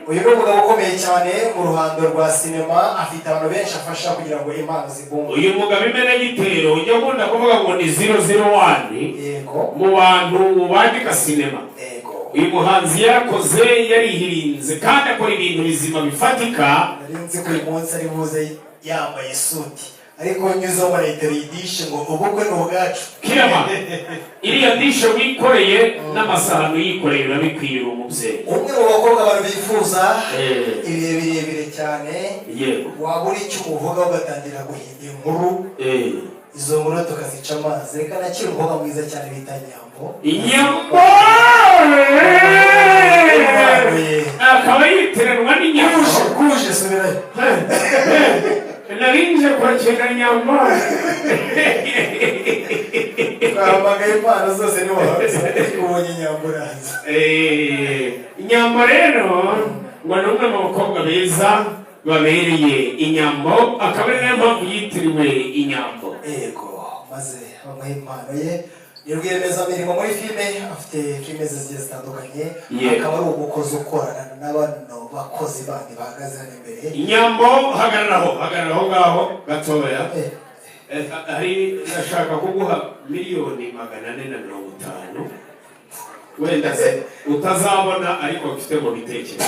Uyu ni umugabo ukomeye cyane mu ruhando rwa sinema, afite abantu benshi afasha kugira ngo impano zibumbe. Uyu mugabo imenagitero, ujya akunda kuvuga ngo ni 001 mu bantu bandika sinema. Uyu muhanzi yarakoze, yarihirinze kandi akora ibintu bizima bifatika. Nari nzi ko uyu munsi ari buze yambaye isuti, ariko nyuzeho barayiteruye idishe ngo ubukwe ni ubwacu. Kirama, iriya dishe wikoreye n'amasahani uyikoreye biba bikwiriye umubyeyi. Umwe mu bakobwa abantu bifuza ibihe birebire cyane, waba uri icyo umuvuga ugatangira guhimba inkuru, izo nkuru tukazica amazi. Reka nakira umukobwa mwiza cyane bita Nyambo. Inyambo akaba yitiranwa n'inyambo. Kuje, kuje, subirayo. Narinje kwakira Nyambo. Twahamagaye impano zose ntiwaza, ariko ubonye Nyambo uraza. Inyambo rero ngo ni umwe mu bakobwa beza babereye inyambo, akaba ari nayo mpamvu yitiriwe inyambo. Yego, maze bamuha impano ye. Ni rwiyemezamirimo muri filime, afite filime ze zigiye zitandukanye. Akaba ari umukozi ukorana na bano bakozi bandi bahagaze hano imbere. Inyambo, hagararaho, hagararaho ngaho gatoya. Hari ndashaka kuguha 450,000,000, wenda se utazabona, ariko mfite mu bitekerezo.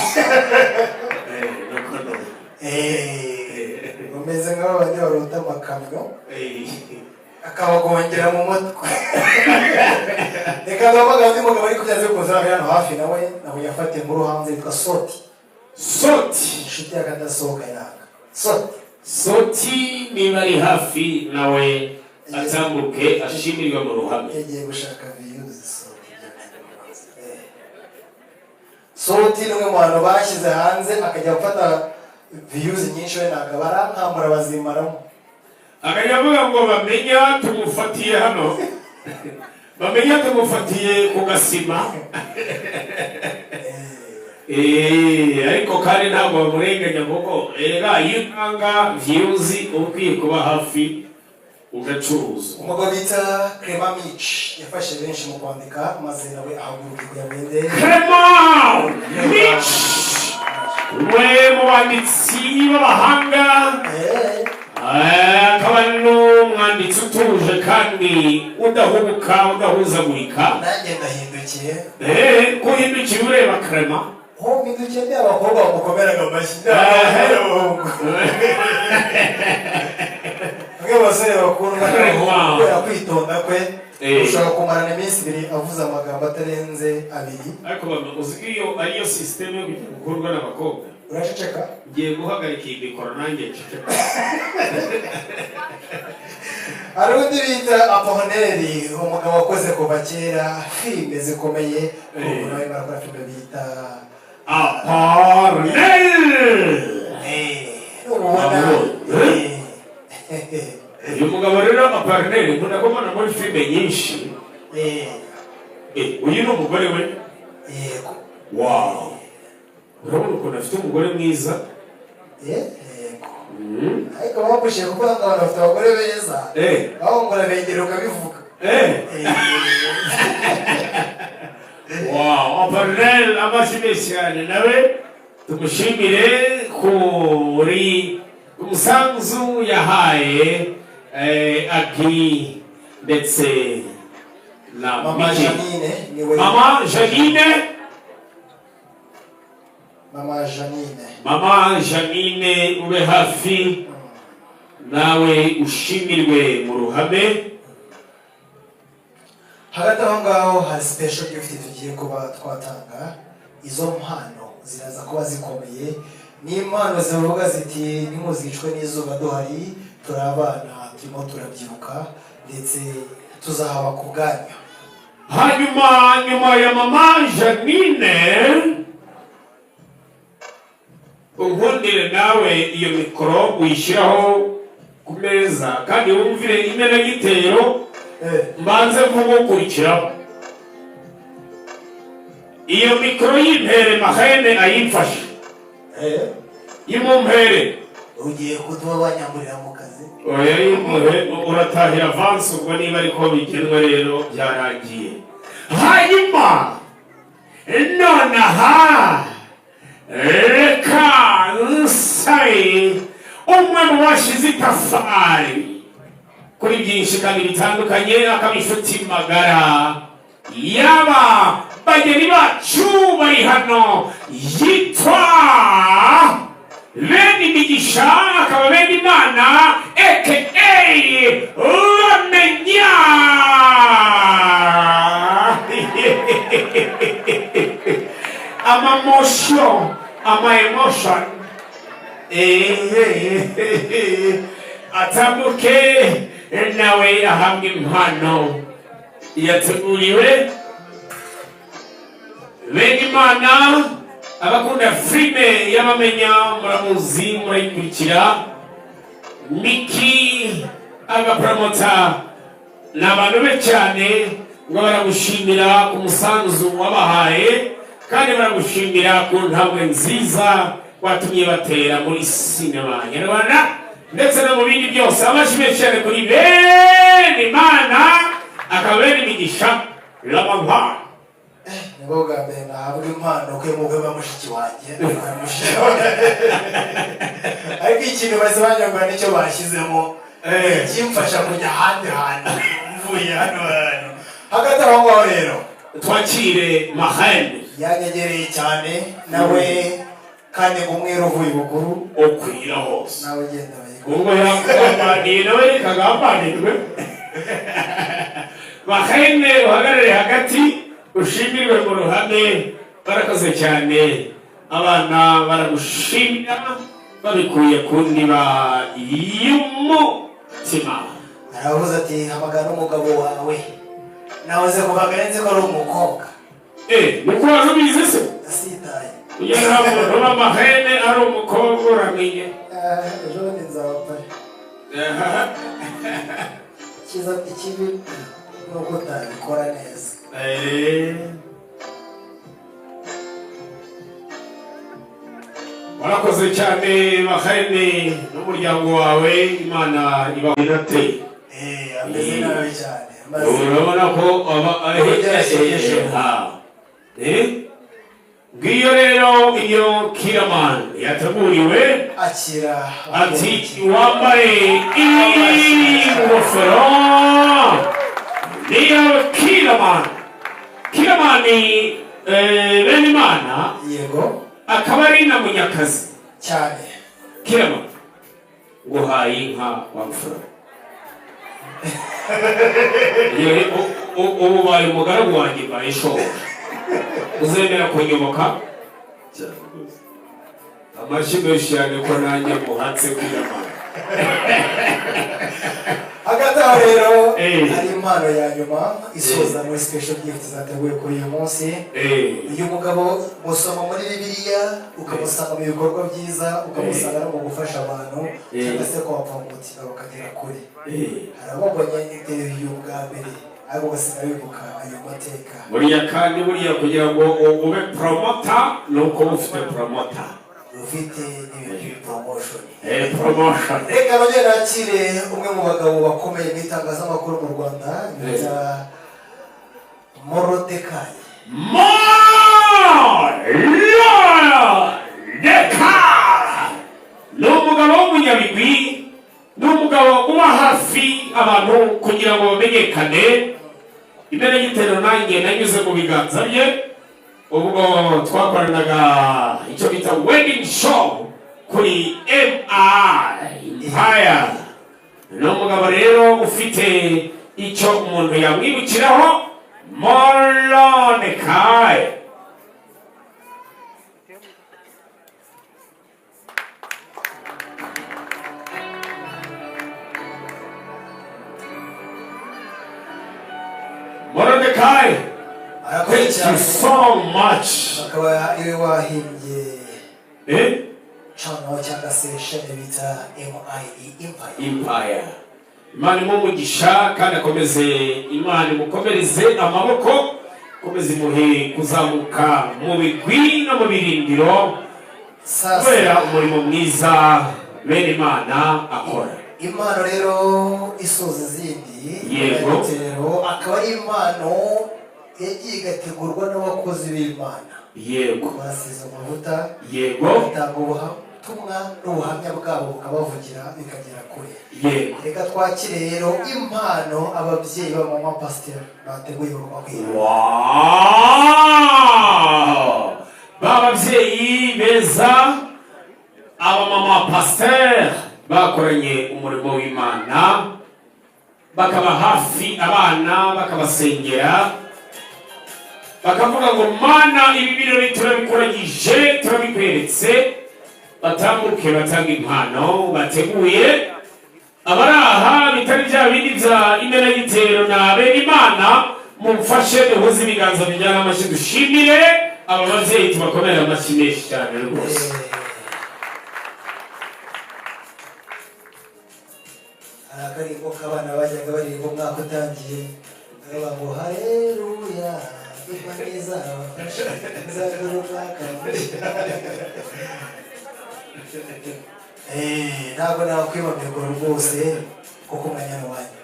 Nuko nuko. Umeze nk'abo bandi barota amakamyo akabagongera mu mutwe. Reka duhamagare undi mugabo, ariko byanze bikunze ari hano hafi, nawe nabonye afata inkuru hanze, yitwa Soti. Soti. Inshuti y'akadasohoka yanga Soti. Soti niba ari hafi nawe atambuke ashimirwe mu ruhame. Yagiye gushaka views Soti. Soti ni umwe mu bantu bashyize hanze akajya gufata views nyinshi, we ntabwo abarankamura bazimaramo. Akajya avuga ngo bamenya tumufatiye hano, bamenya tumufatiye ku gasima. Ariko kandi ntabwo bamurenganya, kuko erega iyo utanga views uba ukwiye kuba hafi ugacuruza. Umugabo bita Clement Mitch yafashe benshi mu kwandika, maze nawe ahaguruka kugira ngo yende. Clement Mitch, we mu banditsi b'abahanga, akaba n'umwanditsi utuje kandi udahubuka, udahuzagurika. Nanjye ndahindukiye. Kuhindukira ureba Clement? Ho mpindukiye ndi abakobwa bamukomeraga amashyi n'abahungu. Bamwe mu basore bakundwa n'abahungu kubera kwitonda kwe, ushobora kumarana iminsi 2 avuze amagambo atarenze abiri. Ariko bama, uzi ko iyo ariyo sisiteme yo kugira gukundwa n'abakobwa? Uraceceka. Ngiye guhagarika iyi mikoro nanjye nceceka. Hari undi bita Apolineri, umugabo wakoze kuva kera filime zikomeye, ubu nawe barakora filime bita Apolineri. Ubona. Uyu mugabo rero Apolineri nkunda kubona muri filime nyinshi. Uyu ni umugore we? Yego. Wow, urabona ukuntu afite umugore mwiza. Yego, ariko bamushije kuvuga ngo abantu bafite abagore beza, aho ngo urabegera ukabivuga. Wow, Apolineri, amashyi menshi cyane, nawe tumushimire kuri umusanzu yahaye Agi ndetse na Mama Miki. Janine niwe. Mama Janine. Mama Janine. Mama Janine, ube hafi nawe ushimirwe mu ruhame. Hagati aho ngaho hari special gift tugiye kuba twatanga. Izo mpano ziraza kuba zikomeye, ni impano zivuga ziti: "Ntimuzicwe n'izuba duhari, turi abana, turimo turabyiruka, ndetse tuzahaba ku bwanyu." Hanyuma nyuma ya Mama Janine, unkundire nawe iyo mikoro uyishyiraho ku meza kandi wumvire imenagitero. Mbanze mvugukurikiraho iyo mikoro y'impere mahene ayimfashe. Yimumpere. Ugiye kuduha banyamurira mu kazi. Oya, yimuhe, uratahira avansi ubwo niba ariko bigenwe rero byarangiye. Hanyuma nonaha Itafari kuri byinshi kandi bitandukanye, akaba inshuti magara yaba bageni bacu bari hano, yitwa Bene Imigisha, akaba Bene Imana aka Bamenya. Ama-motion, ama-emotion, atambuke nawe ahabwa impano yateguriwe Bene Imana. Abakunda filime y'Abamenya muramuzi, murayikurikira. Miki agapromota ni abantu be cyane, ngo baragushimira ku musanzu wabahaye, kandi baragushimira ku ntambwe nziza watumye batera muri sinema nyarwanda ndetse no mu bindi byose. Amashyi menshi cyane kuri Bene Imana, akaba Bene Imigisha Ramadan. Nibwo bwa mbere nahabwa impano ko mu bukwe bwa mushiki wanjye, mushiki wanjye. Ariko ikintu bahise banyagura nicyo bashyizemo kimfasha kujya ahandi hantu mvuye hano hantu. Hagati aho ngaho rero, twakire marraine. Yanyegereye cyane nawe, kandi ngo umwere uvuye bukuru ukwira hose. Nawe ugenda bayigura. Ubwo yakugambaniye nawe reka agambanirwe. Marraine, uhagarare hagati ushimirwe mu ruhame. Barakoze cyane, abana baragushimira babikuye ku ndiba y'umutima. Aravuze ati: "Hamagara n'umugabo wawe." Nahoze kuva mbere nzi ko ari umukobwa. Niko wari ubizi se? Asitaye. Kugira ngo umuntu w'amahene ari umukobwa, uramenye. Ejo bundi nzabapara. Icyiza, ikibi ni uko utabikora neza. Warakoze cyane marraine n'umuryango wawe, Imana ibate. Ameze nabi cyane amaze. Urabona ko aba Ugerageze. Ngiyo rero iyo Kiramani yateguriwe. Akira. Ati wambaye ingofero niyo Kiramani, Kiramani Bene Imana. Yego. Akaba ari na Munyakazi. Cyane. Kiramani, nguhaye inka wa mfura. Yewe, ubu ubaye umugaragu wanjye, mbaye shobuja, uzemera kunyoboka. Cyane rwose. Amashyi menshi cyane ko nanjye muhatse Kiramani. Hagati aho rero, hari impano ya nyuma isoza muri special gift zateguwe kuri uyu munsi. Uyu mugabo musoma muri Bibiliya, ukamusanga mu bikorwa byiza, ukamusanga no mu gufasha abantu, cyangwa se kwapfa mu mutima bakagera kure. Hari ababonye interview bwa mbere, ariko ugasanga bibuka ayo mateka. Buriya kandi, buriya kugira ngo ube promoter ni uko uba ufite promoter. Ufite n'ibintu by'ibipromotion. Promotion. Reka nongere nakire umwe mu bagabo bakomeye mu itangazamakuru mu Rwanda, bita Morodekayi. Morodeka ni umugabo w'umunyabigwi, ni umugabo uba hafi abantu kugira ngo bamenyekane. Imbere y'igitero nanjye nanyuze mu biganza bye ubwo twakoranaga icyo bita wedding show kuri MI Empire. Ni umugabo rero ufite icyo umuntu yamwibukiraho, Morodekayi. Morodekayi, Arakoze thank you cyane. so much. Akaba ariwe wahimbye channel cyangwa se chaîne bita MIE Empire. Empire. Imana imuhe umugisha kandi akomeze, Imana imukomereze amaboko, ikomeze imuhe kuzamuka mu bigwi no mu birindiro Sasa kubera umurimo mwiza Bene Imana akora. Impano rero isoza izindi, rero akaba ari impano yagiye igategurwa n'abakozi b'Imana basize amavuta, batanga ubuhamya. Ubutumwa n'ubuhamya bwabo bukabavugira bikagera kure. Reka twakire rero impano ababyeyi b'abamama pasiteri bateguye bagomba kwiha. Wow! Ba babyeyi beza, abamama pasiteri bakoranye umurimo w'Imana, bakaba hafi abana, bakabasengera, bakavuga ngo: "Mana, ibi birori turabikuragije, turabikweretse." Batambuke batanga impano bateguye. Abari aha bitari bya bindi bya imenagitero na bene Imana, mumfashe duhuze ibiganza bijyana amashyi, dushimire aba babyeyi, tubakomere amashyi menshi cyane rwose. Hari akaririmbo k'abana bajyaga baririmba umwaka utangiye, bakavuga ngo: "Haleluya, Imana izabafasha, nzagura umwaka mushya." Ntabwo nakwibambirwa rwose, kuko umwanya ni uwanyu.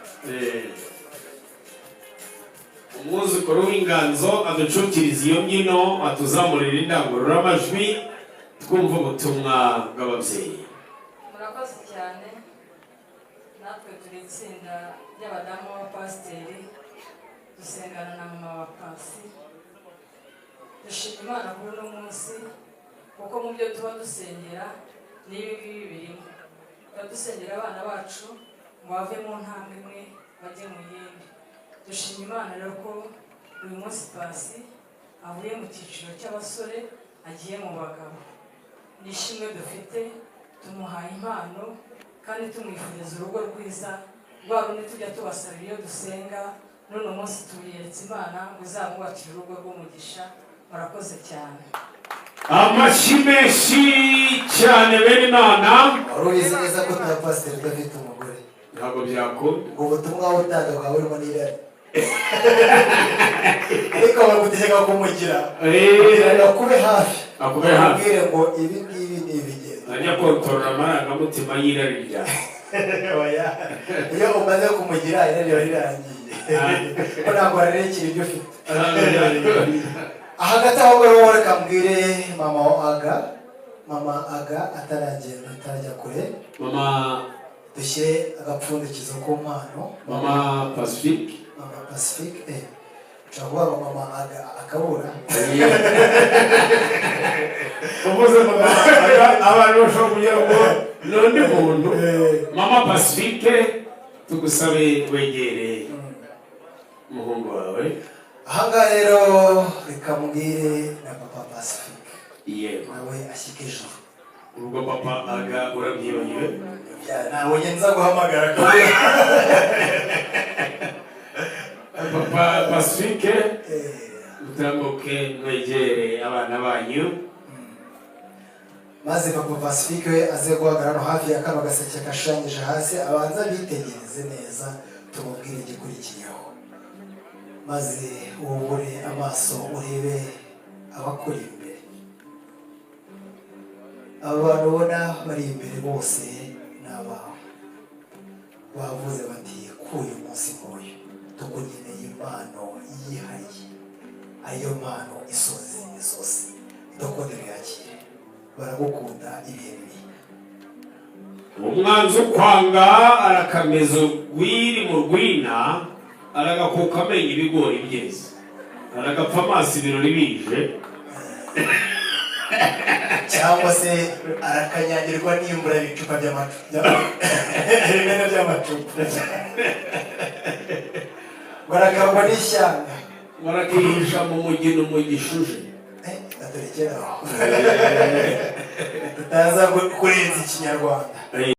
Umwuzukuru w'inganzo aducukiriza iyo mbyino, atuzamurira indangururamajwi, twumva ubutumwa bw'ababyeyi. Murakoze cyane. Natwe turi itsinda ry'abadamu b'abapasiteri, dusengana na mama wa Pasi. Dushima Imana kuri uno munsi, kuko mu byo tuba dusengera n'ibi ngibi birimo. Tuba dusengera abana bacu ngo bave mu ntambwe imwe bajye mu yindi. Dushima Imana rero ko uyu munsi Pasi avuye mu cyiciro cy'abasore agiye mu bagabo. Ni ishimwe dufite, tumuhaye impano kandi tumwifuriza urugo rwiza, rwa rundi tujya tubasabira iyo dusenga. N'uno munsi tubiyeretse Imana ngo izamwubakire urugo rw'umugisha. Murakoze cyane. Amashyi menshi cyane, bene Imana. Wari ubizi neza ko nta pasiteri udafite umugore? Ntabwo byakunda. Ubwo butumwa utanga bwawe burimo n'irari, ariko bagutegeka kumugira kugira ngo akube hafi. Akube hafi. Akubwire ngo ibi ngibi ni ibigendo. Ajya kontorora amarangamutima y'irari ryawe. Oya, iyo umaze kumugira irari riba rirangiye, ko ntabwo wararekera ibyo ufite. Hagati aho ngaho, reka mbwire mama wa Aga, mama Aga ataragenda, atarajya kure, mama dushyire agapfundikizo ku mpano. Mama Pacifique. Mama Pacifique, ushobora kuvuga ngo mama Aga akabura. Uvuze mama Aga, abantu bashobora kugira ngo ni undi muntu. Mama Pacifique, tugusabe wegere umuhungu wawe. Ahangaha rero reka mbwire na papa Pacifique, nawe ashyike ijuru. Ubwo papa Aga urabyibagiwe. Nabonye nza guhamagara akabura. Papa Pacifique, mutambuke mwegere abana banyu. Maze papa Pacifique we aze guhagarara hano hafi ya kano gaseke gashushanyije hasi, abanza bitegereze neza, tumubwire igikurikiyeho. Maze wubure amaso urebe abakuri imbere. Aba bantu ubona bari imbere bose ni abawe. Bavuze bati: "K'uyu munsi nk'uyu tukugeneye impano yihariye, ariyo mpano isoza izindi zose." Dukundire yakire, baragukunda ibihe bibi. Umwanzi ukwanga arakameza urwiri mu rwina, aragakuka amenyo ibigori byeze, aragapfa amaso ibirori bije. Cyangwa se arakanyagirwa n'imvura ibicupa by'amacupa, ibimena by'amacupa, barakangwa n'ishyanga. Barakihisha mu mugino mu gishuje. Gaturekeraho tutaza kurenza ikinyarwanda.